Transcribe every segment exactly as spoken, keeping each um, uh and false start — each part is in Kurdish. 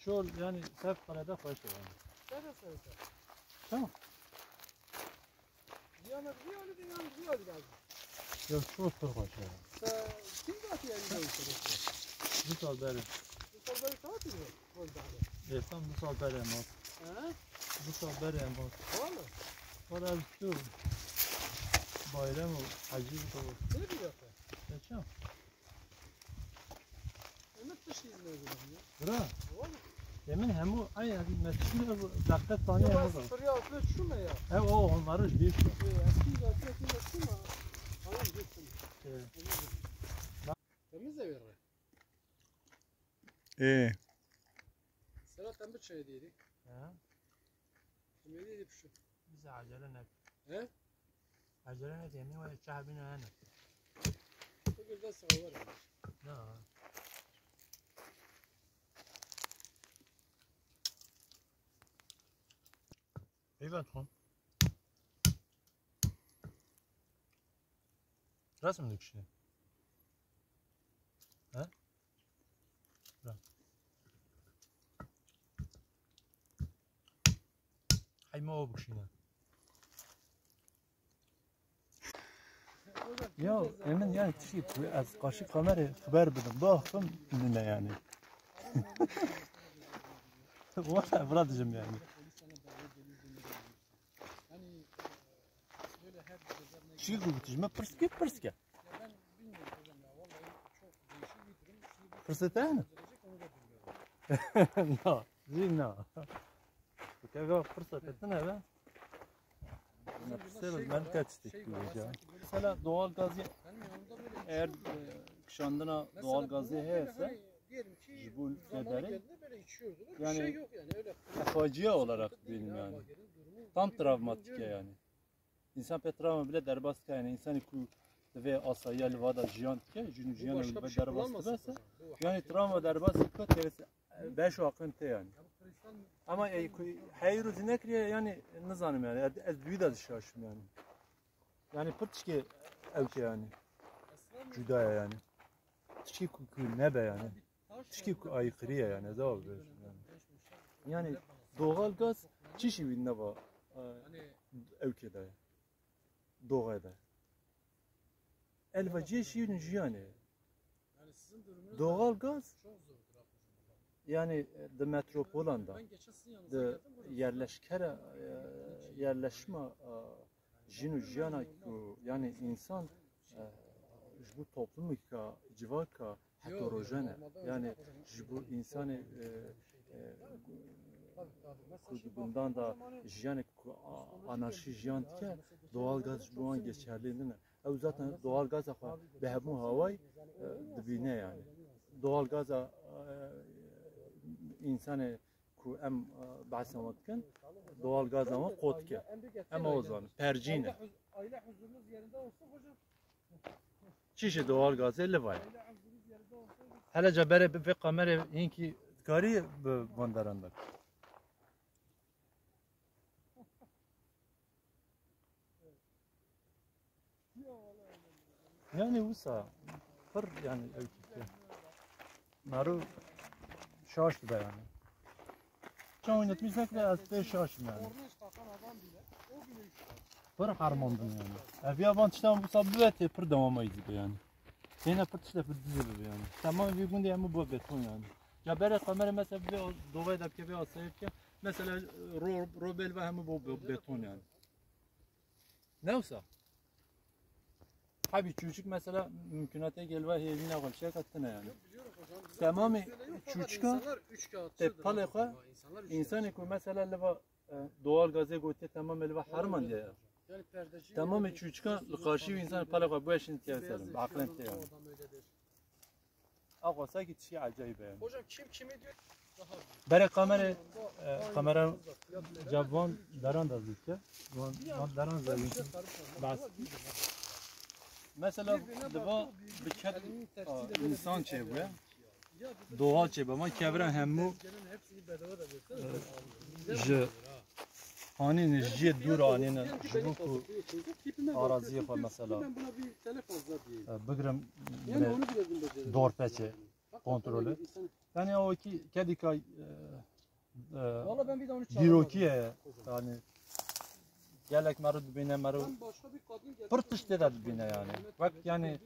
Çol, yani, sefqelade xweş e, yani. Sere sere sere. Tamam. Yanı bir yolu bir yanı bir yolu lazım. Ya, çol pir xweş e. Sen kim zaten yani bu işte? Du sal berê. Du sal berê tatil mi? Bol daha. E, tam du sal berê em hat. Ha? Du sal berê em hat. Valla. Valla, ez tu bayram û hecî bi tu. Ne bir yapı? Geçen. Ümit bir şey izin veriyorum ya. Bira. Valla. Yemin hemû ay, mescid, dakika saniye. Ya, hemû ben da. Suriye altına düşünme ya. He, o onları bir şey. Ee, eski zaten kim düşünme. Tamam, gitsin. Evet. Temiz de verir. Ee. Serhat, em biçe diyorduk. Ha? Em diyorduk şu. Bize acele ne? He? Acele ne diye? Ne var? Çay bine ne? Bu bir de sıra var. Ya. Eyvallah. Resim dikişine. He? Bra. Heyma o bikişine. Ya, emin yani tişi ez karşı kamerayı haber bildim. Baktım ne yani. Valla bırakacağım yani. Çi gotij me pirs kir, pirs kir. Pirsê te hene? Na, zî na. Keve pirsê te tune be. Pirsê be, ben te tiştek diyeceğim. Mesela doğal gazı, eğer, e, kişandina doğal gazı heyse, ji bo te derê, yani, facia olarak diyelim yani. Tam travmatik yani. Însan pê travma bile derbas dike, yani, însanê ku divê asayiya li va de jiyan dike, jin û jiyan li va derbas dibe se, yani, travma derbas dike, têrê se-, beş aqilin tê, yani. Ama, e, ku heyro zî nekiriye, yani, nizanim, yani, ez, ez bi wî de dişaşim, yani. Yani, pir tişkê ewk e, yani. Cuda ye, yani. Tişkê ku, ku nebe, yani. Tişkî ku aykırı ye yani, ez ava bibêjim yani. Yani doğal gaz çi şî wî nava, e, ewkê de ye. Doğaya de. Elva cihê şîn jiyanê. Doğal gaz yani, e, di metropolan de, di yerleşkere, e, yerleşma, e, jin û jiyana ku, yani, însan, e, ji bo toplumeke, civaka heterojen e. Yani, ji bo însanê, e, e, ku di gundan de jiyanek ku a-, anarşî jiyan dike, doğal gaz ji bo wan geçerli nîne. Ew zaten doğal gaza xwe bi hemû hawayî, e, dibîne yani. Doğal gaza, e, însanê ku em, e, behsa wan dikin, doğal gaza wan qot dike. Em o zanin, percîn e. Çi ji doğal gazê li vay. Hele ca berê bi vê kamerê hinkî dikarî bi van deran de. Yani wisa pir yani ew tiştê. Naru şaş dibe yani. Çaw oynatmış nekle ez pê şaşım yani. Pir harmandım yani. Ev ya van tiştan wisa bibe tê pir dewama yî dibe yani. Têne pir tişte pir dizê bibe yani. Tamam vî gundê hemû bu beton yani. Ya berê kamera mesela bir doğaya da bir kere asayıp ki mesela ro, ro belva hemû bu be-, beton yani. Ne olsa? Tabii çocuk mesela mümkünatê gel ve hêvîna xwe çêketine yani. Yok, biliyorum hocam, biz zaten Temamê söylüyoruz fakat çocuk insanlar üç kağıtçıdır te palê abi. Xwe, İnsanlar üç insanê kağıtçı. Ku mesela leva, e, doğal gazê gotiye temamê leva herman diye ya. Yani perdeci Temamê çocuk li karşî insanê palê xwe bu eşin tiye selim. Aklen te yani. Axa, sanki tişî ecayîb e. Hocam kim kimi diyor? Berê kamerê, e, kamera cevvan deran da zî ke. Van, van deran da zî ke. Bas. Mesela diva bi ked, a, însan çêbûye. Doğal çêbûye. Ma kevra hemû, e, ji Anîne ji cihê dûr anîne, ji bo ku araziyê xwe mesela, e, bigrim, bile dorpeçê. Kontrolü. Yani o ki kedika e, e, Valla ben bir de onu çağırmadım. Dîrokî ye. Yani gelek mero dibîne mero pir tiştê de dibîne yani. Wek yani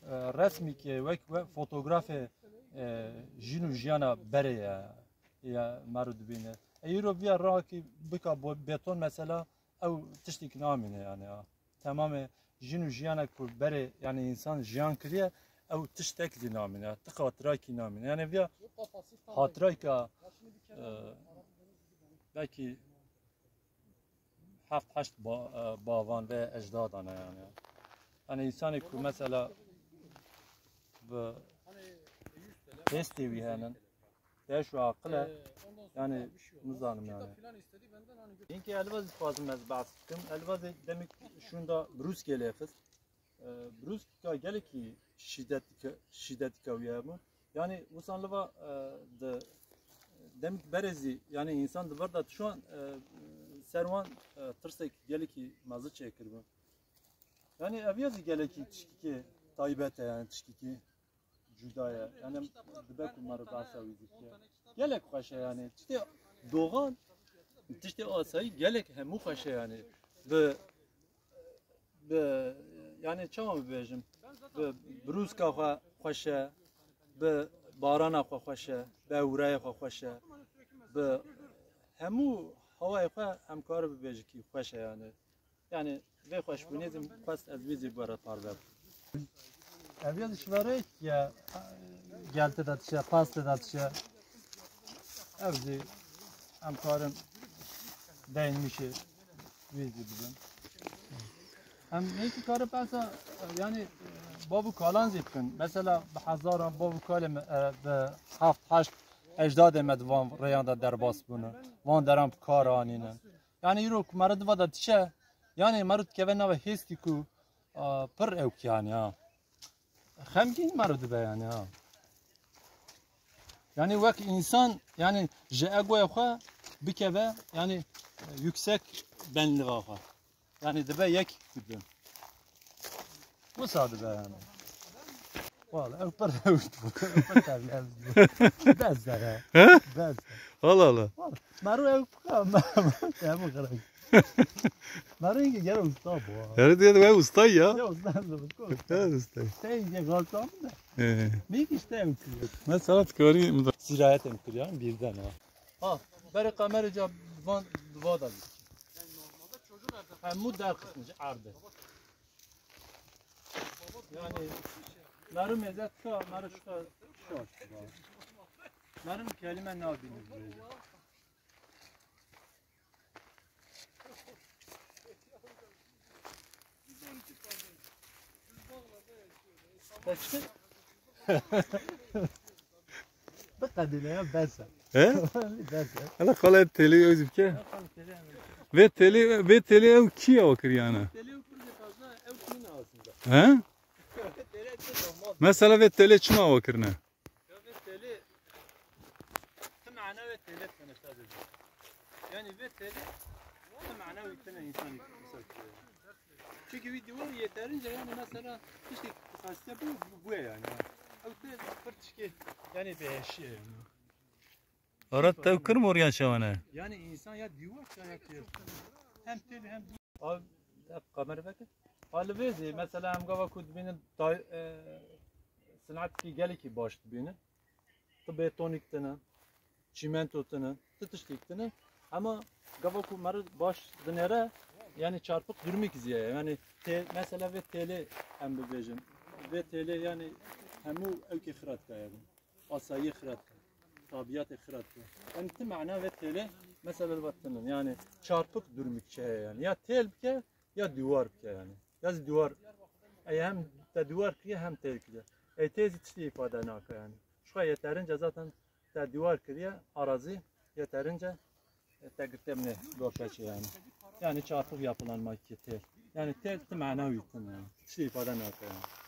e, resmî ki wek, wek fotografê e, jin û jiyana berê ye. Ya mero dibîne. E, îro viya raha ki bika bo- beton mesela ew tiştîk namîne yani ya. Temamê jin û jiyanek ku berê yani însan jiyan kiriye ew tiştek zî namîne. Ti xatirakî namîne. Yani viya hatirayka e, belkî heft heşt ba- e, bavan ve ecdadan e yani. Yani însanê ku mesela bi hêstê wî henin, Deş û aqil e. Yani nizanim yani. Hinkî Elvazî dixwazim ez behs bikim. Elvazê demik şûnda Brûskê lê xist. E, Brûska gelekî şîdetika, şîdetika wî hebû. Yani wisan liva e, di demik berê zî yani însan di vir de tişan e, ser wan e, tirsek gelekî mezin çêkiribû. Yani ev ya zî gelekî tişkîkê taybet e yani tişkîkî cuda ye. Yani dibe ku me re behsa wî zî bike. Gelek xweş e yani. Tiştê doxan, tiştê asayî gelek hemû xweş e yani. Bi, bi, yani çawa bibêjim? Bi brûska xwe xweş e, bi barana xwe xweş e, bi ewrayê xwe xweş e, bi hemû hawayê xwe em kare bibêjikî xweş e yani. Yani vê xweşbûnê zî xwest ez wî zî bi we re parve bikim. Ev ya ji verê ye, gel tê de dişe, pas tê de dişe. Ev zî em karin deynmişê wî zî bibin. Em neyki kare pesa yani bav û kalan zî bikin. Mesela bi hezaran bav û kalê me, e, bi heft heşt ecdadê me di van rêyan de derbas bûne. Van deran bi kar anînin. Yani îro ku meriv di va de diçe, yani meriv dikeve nava hêstî ku a, pir ewk yani ha. Xemgîn meriv dibe yani ha. Yani wek însan yani ji egoya xwe bikeve yani e, yüksek benliga xwe. Yani dibe yek kudin. Wisa dibe yani. Wala ew pir ew pir tevlez. Bes dere. He? Bes. Allah Allah. Wala. Mero ew pika. Ev xiray. Mero inge gel usta bu. Her diye de usta ya. Ya usta bu. Her usta. Sen inge galtam da. Ee. Ne işte ew pika. Mesela tkari. Sirayet em kiriyan birden ha. Ha, bere kamera ca van dua da. Hemû derxistin ji erdê. Yani, meriv mêze tika, meriv şika, şika. Meriv kelime nabîne. Teşkil. Biqedîne ya, bes e. He? Bes e. Hala xala têlê ew zî bike. Vê têlê, vê têlê ew kî ya kiriyane? Têlê ew pir zî fazla ew kimin aslında. He? Têlê ew olmaz. Mesela vê têlê çima ew kirine? Ya vê têlê, ti mana vê têlê tene sadece. Yani vê têlê, ti mana wî tene însanî misal kiriye. Çünkü wî dîwar yeterince yani mesela tiştê xasîte bu, bu, bu yani. Ew tê pir tişkê yani beşiye yani. Arat tev kir mor ya çawane? Yani insan ya dîwar ya ki hem têl hem dîwar. Abi, hep kamera veke. Halibêzê mesela em gava ku dibînin tay, e, sinatkî gelekî baş dibînin. Tu betonik tine, çîmento tine, tu tiştîk tine. Ama gava ku meriv baş dinêre, yani çarpık durmik ziya ye. Yani tê, mesela vê têlê em bibêjin. Vê têlê yani hemû ewkê xira dikaye bin. Asayî xira dike. Tabiyatê xira dike. Yani ti mana vê têlê mesela li vatinin. Yani çarpık durmik çeye yani. Ya têl bike ya dîwar bike yani. Ya zî dîwar, ey hem te dîwar kiriye hem têl kiriye. Ey tê zî tiştî îfade nake yani. Şuxa yeterince zaten te dîwar kiriye, arazi yeterince e, te girtê min ê gor keçê yani. Yani çarpık yapılanma ki têl. Yani têl ti mana wî tune yani. Tiştî îfade nake yani.